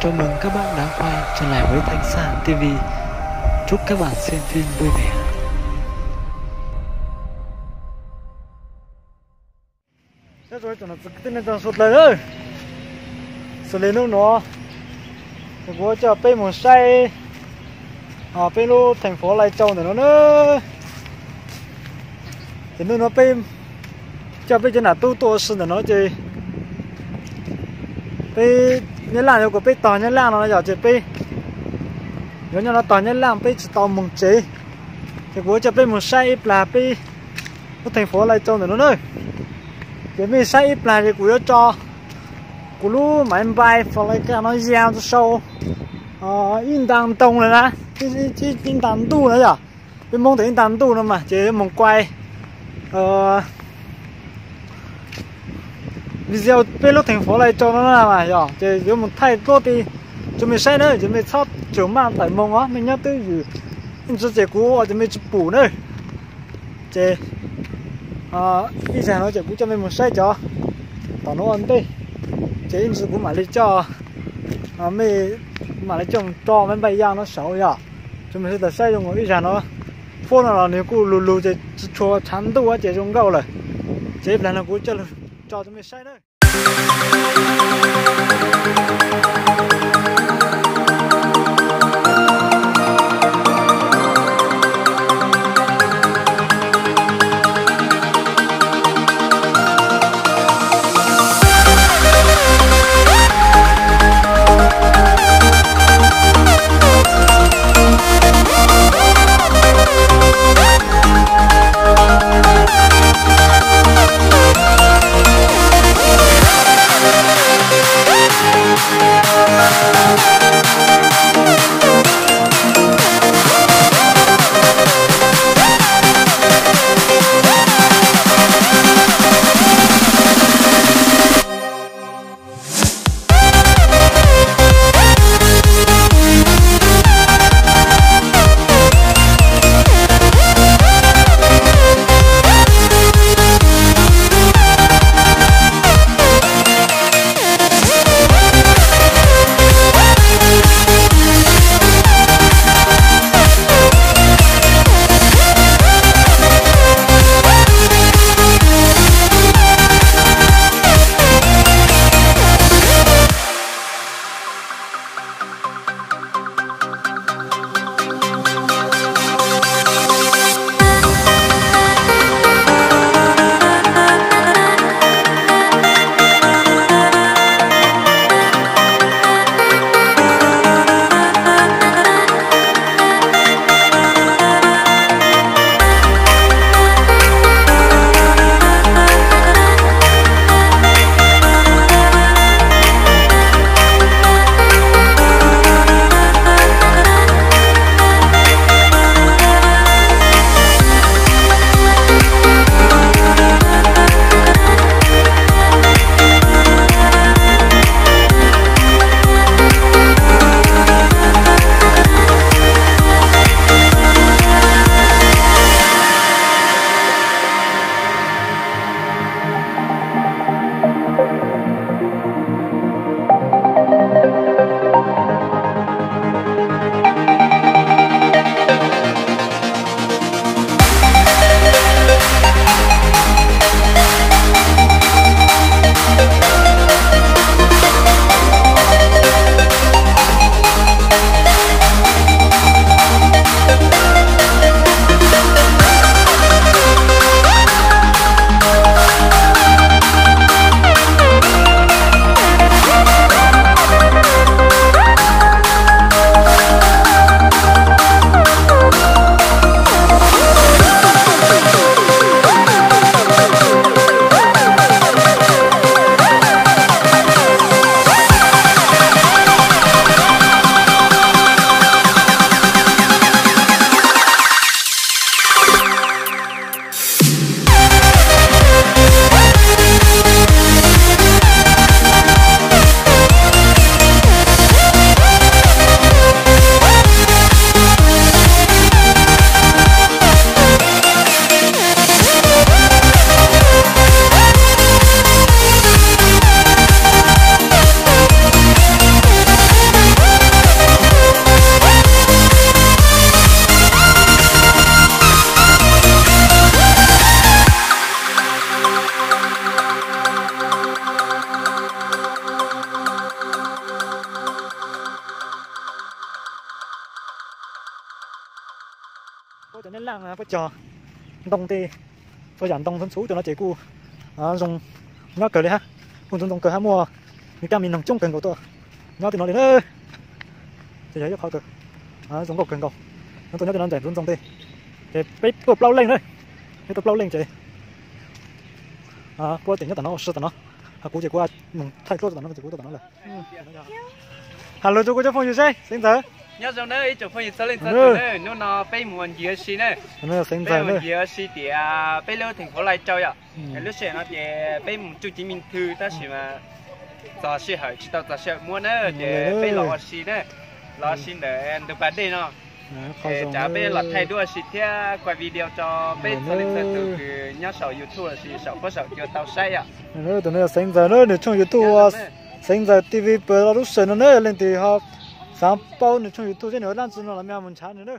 Chào mừng các bạn đã quay trở lại với Thanh Sảng ti vi. Chúc các bạn xem phim vui vẻ. Sawv daws txhua tus, xws li hnub no kuv coj peb mus saib peb lub thành phố Lai Châu ntawm no na. Ces hnub no peb coj peb cov nam tub tuaj ua si ntawm no ces peb Nyab Laj yuav kom peb tog Nyab Laj no yom, ces peb yuav nyob no tog Nyab Laj, peb tsis tau mus tsev. Ces kuv coj peb mus saib ib plag peb lub thành phố Lai Châu ntawm no na. Ces mej saib ib plag ces kuv yuav tso kuv lub máy bay flycam no ya rau sau ib nta ntoo lawm na, ib nta ntuj na yom. Peb Hmoob tias ib nta ntuj no mas ces yuav mus quay video peb lub thành phố Lai Châu no na mas yom, ces yuav mus thaij tuaj ti rau mej saib na, ces mej txhob tshua maj tawm moo os, mej nyob twj ywm. Ib ntsis ces kuv ua ces mej tsis pum na. Ces ib zag no ces kuv coj mej mus saib cov tom no ua ntej, ces ib ntsis kuv mam li coj mej, mam li coj mus tso máy bay ya no saud yom. Ces mej sawv daws saib zoo nkaus ib zag no, huab no los nws kuj lug lug ces tsis tshua tshav ntuj ces zoo nkauj lawm. Ces ib plag no kuv coj lug tso rau mej saib na. Neb laj puab cog ntoo tej, txhua yam ntoo ntxhuv ntxhuv cov no ces kuj zoo nyob kawg li hab, kuj ntxhov ntxoo kawg hab, muaj me kab me noog coob kawg nkaus tuaj nyob tej no li na. Ces yog ib qhov zoo nkauj kawg nkaus, nyob tuaj nyob tej no ntxhov ntxoo tej. Ces peb tuaj plaub leej na, peb tuaj plaub leej ces puab ces nyob tom no ua si tom no, ho kuv ces kuv mus thaij duab rau tom no ces kuv tuaj tom no lawm. Has lus rau kuv cov phooj ywg seb, Xeev Ntxawm. Nyob zoo na ib tsoom phooj ywg txhua leej txhua tus na, hnub no peb mus nrhiav ua si na, Xeev Ntxawm, mus nrhiav ua si tias peb lub theem Fuv Lai Tsau yom. Lub sij hawm no ces peb mus tsuj ceev me thw tab sis mas txog sij hawm tsis tau txog sij hawm muab na, ces peb los ua si na, los ua si ntawm ntug pas dej no. Tsam peb los thaij duab ua si thiab kuaj video rau peb txhua leej txhua tus kws nyob saum YouTube los sis saum huab saum cua tau saib yom. Tus no yog Xeev Ntxawm na, nws tshooj YouTube ua Xeev Ntxawm T V pw lub sij hawm no na, leej twg ho xav paub nws tshooj YouTube seb nws ua dab tsi no los mej mus nrhav nws na.